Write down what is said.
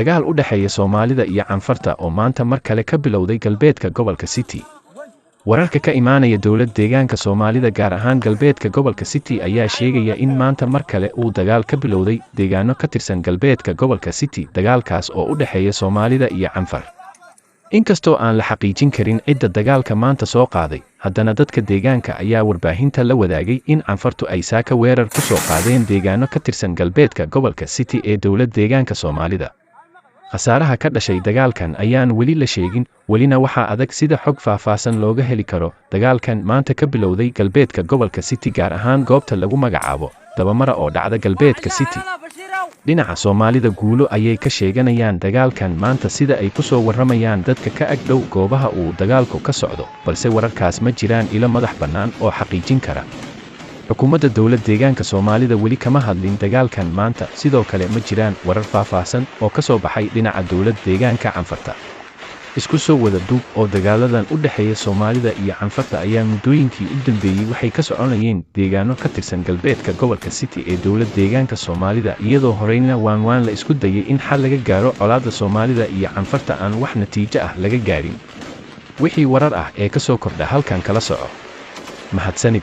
Dagaal u dhexeeya Soomaalida iyo Canfarta oo maanta mar kale ka bilowday galbeedka gobolka City. Wararka ka imaanaya dowlad deegaanka Soomaalida, gaar ahaan galbeedka gobolka City, ayaa sheegaya in maanta mar kale uu dagaal ka bilowday deegaano ka tirsan galbeedka gobolka City, dagaalkaas oo u dhexeeya Soomaalida iyo Canfar. Inkastoo aan la xaqiijin karin cidda dagaalka maanta soo qaaday, haddana dadka deegaanka ayaa warbaahinta la wadaagay in Canfartu ay saaka weerar ku soo qaadeen deegaano ka tirsan galbeedka gobolka City ee dowlad deegaanka Soomaalida. Khasaaraha ka dhashay dagaalkan ayaan weli la sheegin, welina waxaa adag sida xog faahfaahsan looga heli karo dagaalkan maanta ka bilowday galbeedka gobolka City, gaar ahaan goobta lagu magacaabo Dabamara oo dhacda galbeedka City. Dhinaca Soomaalida guulo ayay ka sheeganayaan dagaalkan maanta, sida ay ku soo warramayaan dadka ka ag dhow goobaha uu dagaalku ka socdo, balse wararkaas ma jiraan ilo madax bannaan oo xaqiijin kara. Xukuumadda dowlad deegaanka Soomaalida weli kama hadlin dagaalkan maanta, sidoo kale ma jiraan warar faahfaahsan oo ka soo baxay dhinaca dowlad deegaanka Canfarta. Isku soo wada duub oo dagaaladan u dhexeeya Soomaalida iyo Canfarta ayaa muddooyinkii u dambeeyey waxay ka soconayeen deegaano ka tirsan galbeedka gobolka City ee dowlad deegaanka Soomaalida, iyadoo horeyna waanwaan la isku dayay in xal laga gaaro colaadda Soomaalida iyo Canfarta aan wax natiijo ah laga gaarin. Wixii warar ah ee ka soo kordha halkan kala soco. Mahadsanid.